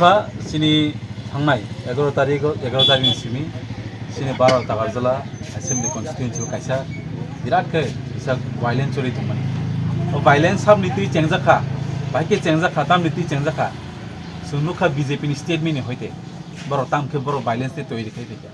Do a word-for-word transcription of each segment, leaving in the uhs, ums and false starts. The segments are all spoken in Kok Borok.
Ba sini thangnai egaroh tarikh, egaroh tarikh ni simi sini Baro Takarjala Assembly Constituency o kaisa birat khe kisa violence choli tongmani. O violence sabni twi chengjak kha, bahai khe chengjak kha, tamni twi chengjak kha. Chwng nukha B J P ni statement ni hoite borok tam khe borok violence tei toiri khai tongkha.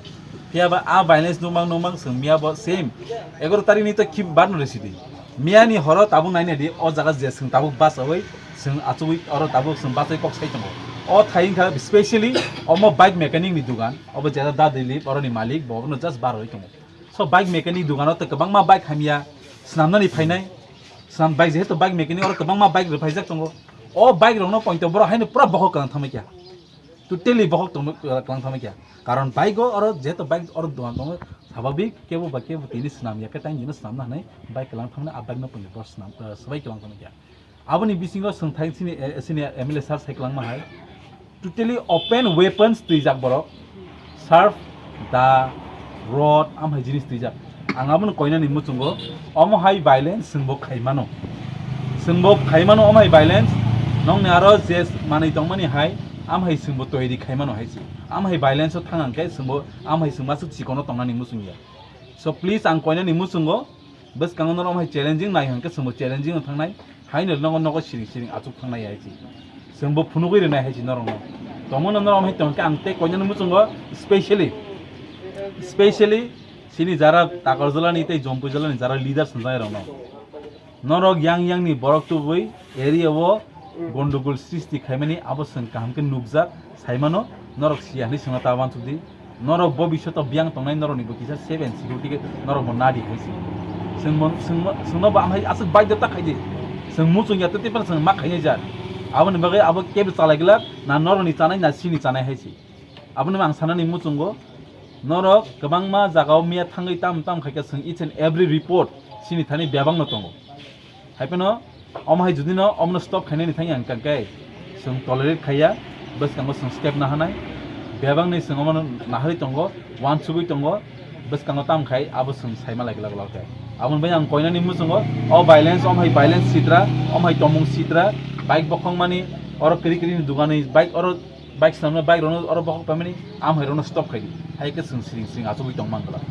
Phiya ba a violence nukmang nukmang chwng miya bo same egaroh tarikh ni to khib bar no rwsidi. Miya ni horo tabuk naina di, o jaga je chwng tabuk bachawi, chwng achugwi oro tabuk chwng bachai kok sai tongo. O thai wngkha specially omo bike mechanic ni dugan, obo jera da Dilip, oroni malik, bo no just bar rwi tongo. So bike mechanic dugan o to kwbangma bike hamya swnamnani phainai, swnam bike, jehetu bike mechanic oro kwbangma bike rwphaijak tongo. O bike rokno pointo borok haino pura bokhok kwrang thamai kha. Totally bokhok tongma, uh, kwlang thangma kya. Karon bike o oro jeto bike oro dogan tongo, sababik kebo ba kebo tini swnam ya khe tang jino swnam na hanai bike kwlang thangma a bike no poni bor swnam, uh, swbai kwlang thangma kya. Aboni bisingo swng thai sini, eh, sini M L A sir sai kwlang ma hai. Totally open weapons twijak borok. Sharp da rod amhai jinis twijak. Ang abono koinani muchungo omo hai violence chwngbo khaimano. Chwngbo khaimano omo hai violence. Nongni aro je manwi tongmani hai amhai chwngbo toiri khaimano hai se. Amhai violence o thang hwnkhe chwngbo amhai chwng masuk chikono tongnani muchungya. So please ang koinani muchungo bwskango norok hai challenging nai hwnkhe chwngbo challenging o thangnai. Haino nogo nogo siring siring achuk thangnai hai se. Chwngbo phunugwi rwnai hai se norokno. Tongmano norok hai tongkhe ang tei koinani muchungo specially, specially sini jara Takarjalani tei Jompuijalani jara leaders wngjak rokno. Norok yang yang ni borok tubui area o gondogol sristi khaimani abo chwng kaham khe nukjak saimano norok siya hinwi swngna ta uansuk di. Norok bo bisoto biyang tongnai norokni bo kisa seven security khe norok bo nadi hai se. Chwng bo, chwng bo, chwngno bo amhai aswk baidhota khaidi. Chwng muchung ya tei phano chwng ma khainai jak. Aboni bagwi abo kebo chalai glak na norokni chanai na sini chanai hai se. Aboni bo ang sanani muchungo norok kwbangma jagao miya thangwi tam tam khaikha chwng each and every report sini thani bebakno tongo. Hai phano omo hai judino omono stop khainani thangya hwnkha khe chwng tolerate khaiya, bwskango chwng step nahanai, bebakni chwng omono naharwi tongo, uansugwi tongo, bwskango tam khai abo chwng saima lai glak glak khe. Aboni bai ang koinani muchungo o violence, omo hai violence sitra, omo hai tomung sitra, bike bokhokmani, oro kwrwi kwrwini duganwi bike oro bike swnamnai bike rokno oro bokhok paimani, am hai rokno stop khaidi, hai khe chwng siring siring achugwi tongma glak.